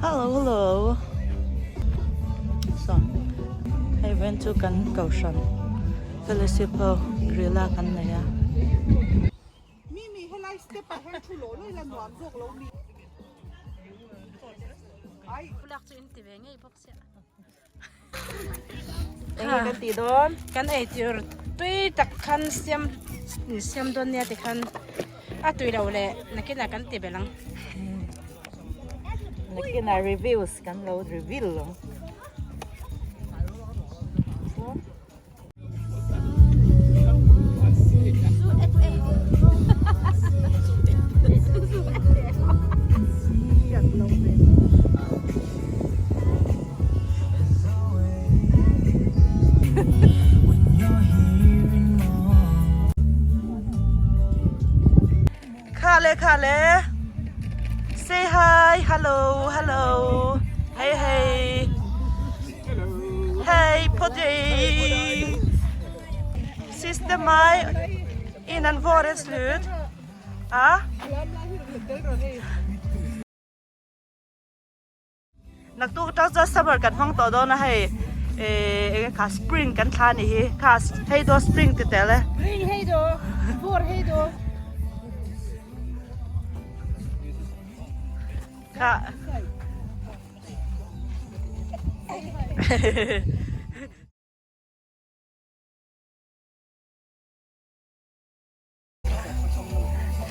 Hello hello Saw hei ven chu kan kohhran fellowship ho rila kan nei a. Enge kan tih dawn? Kan ei tur tui tak khan siam siam dawn nia tikhan a tui lo leh nakinah kan ti belh ang. Nakinah reviews kan lo reveal ang. Kha le kha le Say hi hello hello Hey hey Hey Poddy Sista maj innan våren slut A Naktuk atang chuan summer kan hmang tawh dawn a hei eh enge kha spring kan thla anih hi kha hei daw spring ti tel e. Spring hei daw vawr hei daw. Kha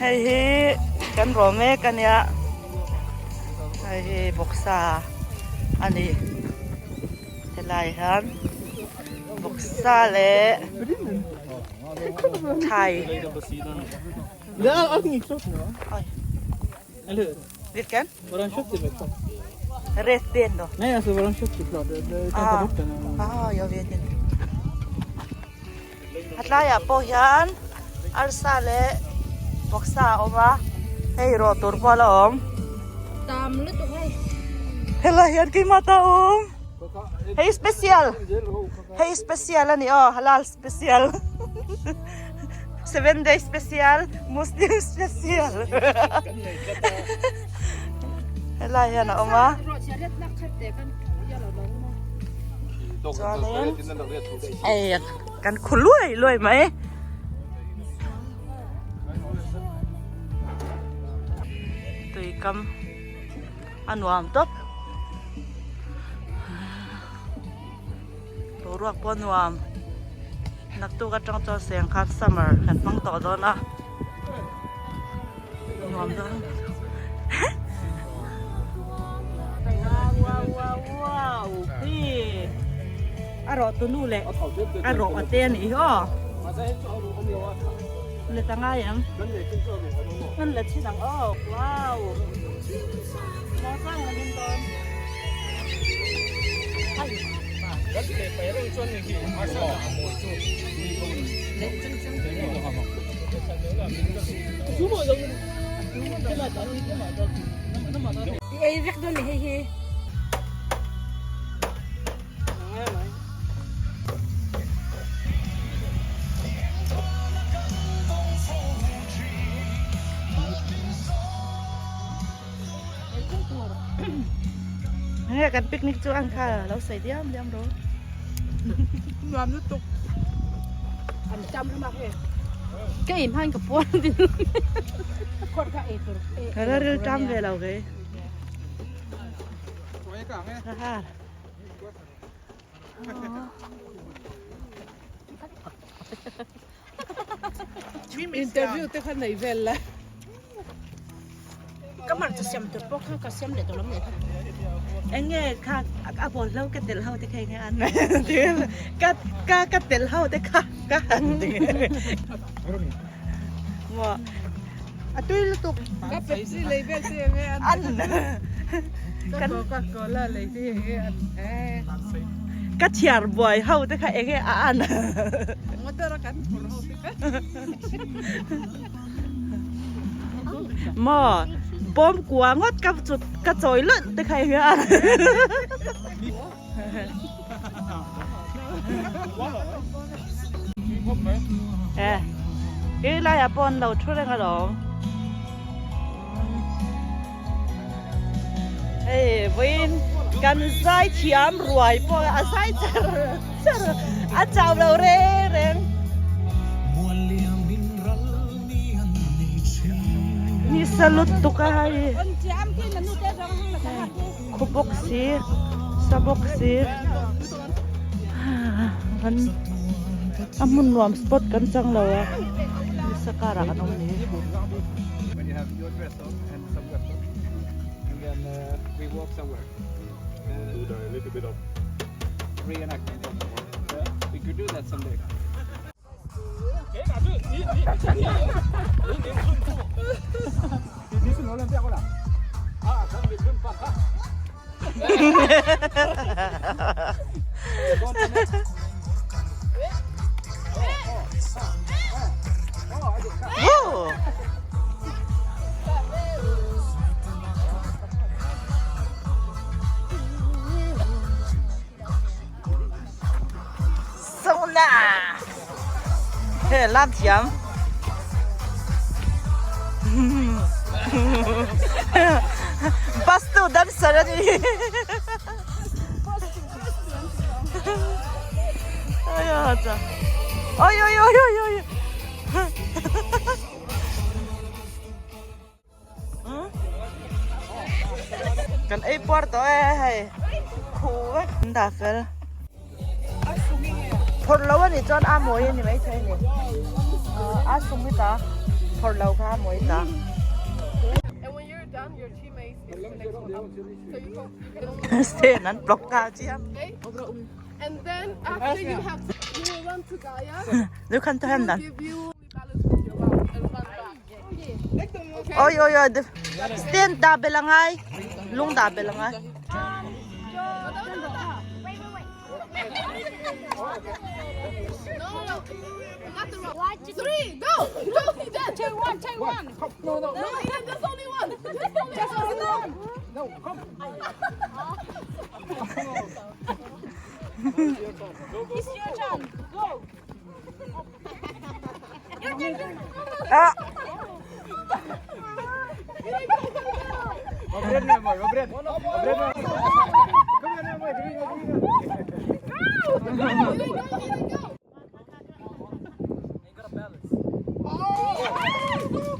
Hei hi kan rawh mek a nia hei hi bawksa a ni helai hian bawksa leh thlai Vilken? Rätt ben då? Nej, alltså våran kött är klar. Du kan ta bort den. Ah, jag vet inte. Hetlaiah pawh hian arsa leh vawksa a awm a, hei rawh tur pawh a la awm. Tam lutuk hei. Helai hian keimah ta a awm. Hei special. Hei special a ni aw, halal special. Seven day special, muslim special. Helai hian a awm a. Chuanin hei kan khu luai luai mai. Tui kam a nuam tawp. Boruak pawh a nuam. Naktuk atang chuan seng khan summer kan hmang tawh dawn a. Nuam dawn. Wow wow wow wow hi a rawh tu nu leh a rawh a te a nih hi aw let a ngai ang kan let thin ang aw wow maw chang ang in dawn I ei vek dawn ni hei hi. Nge kan picnic chu ang kha lo sawi diam diam ro. Nuam lutuk. An tam hlawm a he. Ka ei hman ka puan din. Khawt kha ei tur. Ka la ril tam ve lo ve. Ha. Interview te kha nei vel la. Ka mar chu siam tur pawh kha ka siam leh tawh lo mai kha. Eng nge kha a bawl hlo ka telh ho te kha enge an ka ka ka telh ho te kha ka han ti maw a tui lutuk ka Pepsi lei vel te enge an ka Coca Cola lei te enge an ka thiar buai ho te kha enge a an motor a kan phur ho te kha. Maw bawm kua ngawt ka chut ka chawi lawlh te kha eng a e he laiah pawh an lo thu reng alawm hei. Vawiin kan zai thiam ruai pawh a zai char char a chau lo reng reng. Nisa lutuk a hei khu bawk si sa bawk si an a hmun nuam spot kan chang lo a nisa karah kan awm ni. Sona He lam thiam Bus tu dancer a ni Oi cha Oi oi oi oi oi Kan ei puar tawh e hei khu vek an dah fel phawrh lo anih chuan a mawi ani maithei ani a sung hi ta phawrh lo kha a mawi ta. Stand an block ta chiam. Nu khan ta hem dan. Oi oi oi stand da bel angai lung da bel angai. Three, go! Go, Eden! Take one, take one! No, no, no, Eden, there's only one! There's only one! No, come! It's your turn, go! Ah!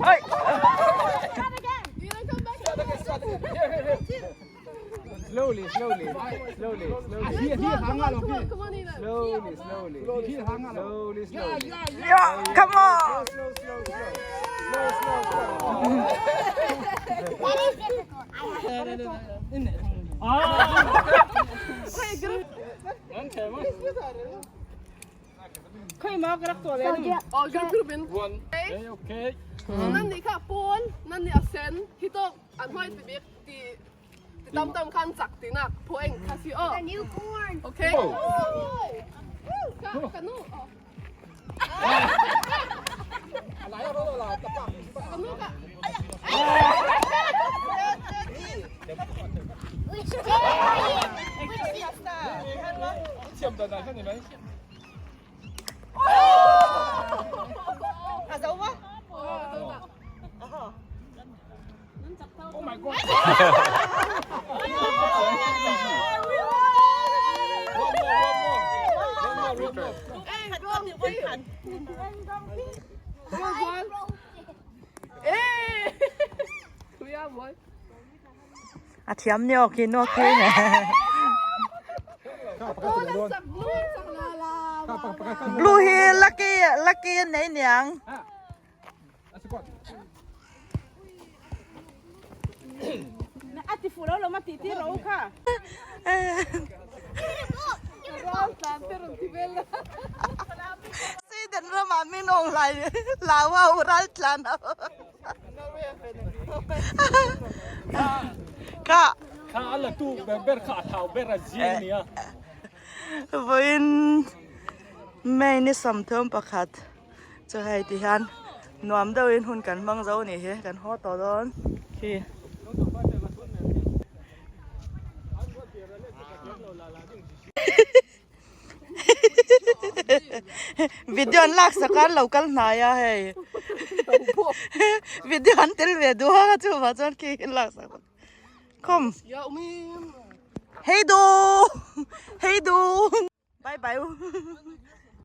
Oi! Slowly, slowly, slowly, slowly. Slowly, slowly. Slowly, slowly. Yeah, come on! Slow, slow, slow. Slow, slow, slow. Nan nih kha pawn, nan nih a sen, hi tawk an hmai ti bik ti ti tam tam khan chak tinak phueng kha si aw. Okay. Ka ka nu. Ka nu ka. A zo maw? Oh my god. One more, one more. One more, one more. A thiam ni awk hi nuak thei nge. Blue hi lucky lucky an nei niang. Sweden ramah min awng hlai lau a ral tlan a. Ka. Kha a la tu ber ber kha a thau ber a zing nia. Vawiin May ni sawmthum pakhat chu hei ti hian nuam deuhin hun kan hmang zo anih hi kan haw tawh dawn khi. Video an lak sak a an lo kal hnai a hei video an tel ve duh a chuvang chuan khi an lak sak. Kom. Hej då! Hej då! Bye bye.